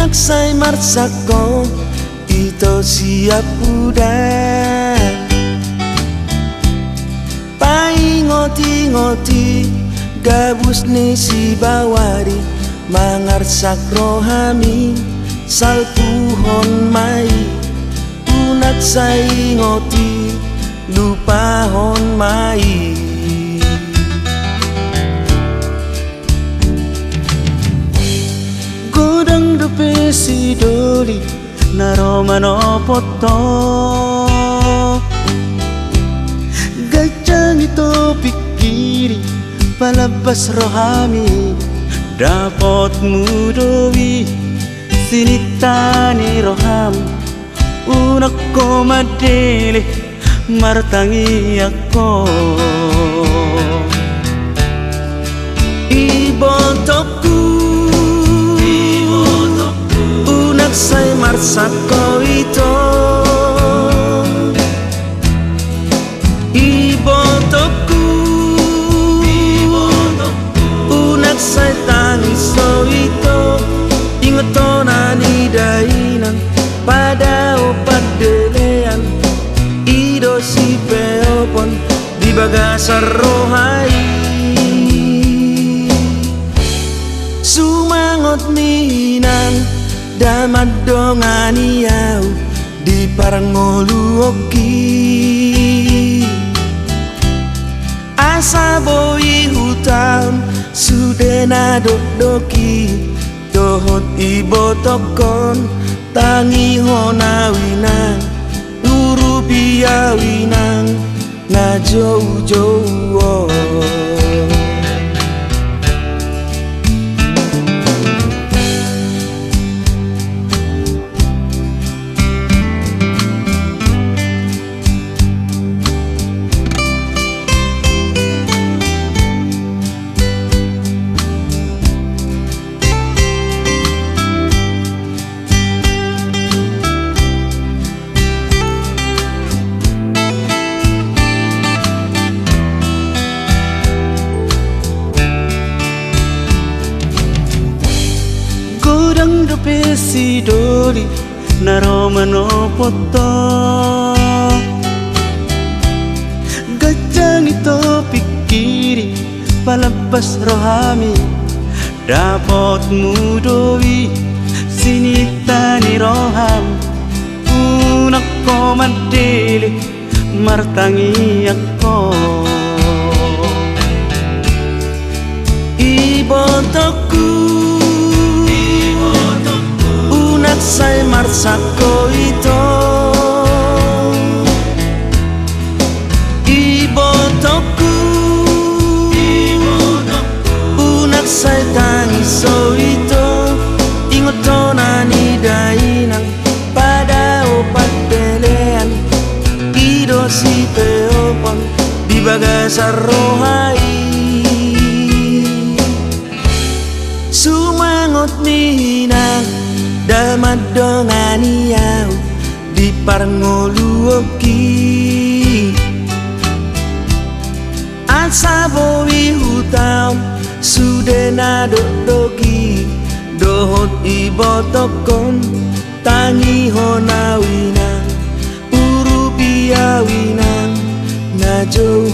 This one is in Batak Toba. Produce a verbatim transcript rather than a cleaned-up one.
Sai marsak ho ito siampudan. Paingotingoti gabus ni sibawari, mangarsak rohami salpuhon ma i. Unang sai ingoti, lupahon ma i. Godang dope sidoli na ro manopot ho. Ganjang ito pingkiri, palambas rohami. Dapotmu do i sininta ni roham. Unang ho mandele, martangiang ho. Ibotongku, unang sai marsak ho ito. Ibotongku, unang sai tangis ho ito. Ingot hona ni dainang, padaohon pandelean, i do sipeopon di bagasan roha i. Sumangot ma inang, ndang mandongani ahu di parngoluonki. Asa boi hutaon sude na dokdok i, dohot ibotongkon, tangihon ahu inang, urupi ahu inang, na joujou on. Godang dope sidoli na ro manopot ho. Ganjang ito pingkiri, palambas rohami. Dapotmu do i sininta ni roham. Unang ho mandele, martangiang ho. Ibotongku, unang sai marsak ho ito. Ibotongku, unang sai tangis ho ito. Ingot hona ni dainang, padaohon pandelean, i do sipeopon di bagasan roha i. Sumangot ma inang, ndang mandongani ahu di parngoluonki. Asa boi hutaon sude na dokdok i, dohot ibotongkon, tangihon ahu inang, urupi ahu inang, na jou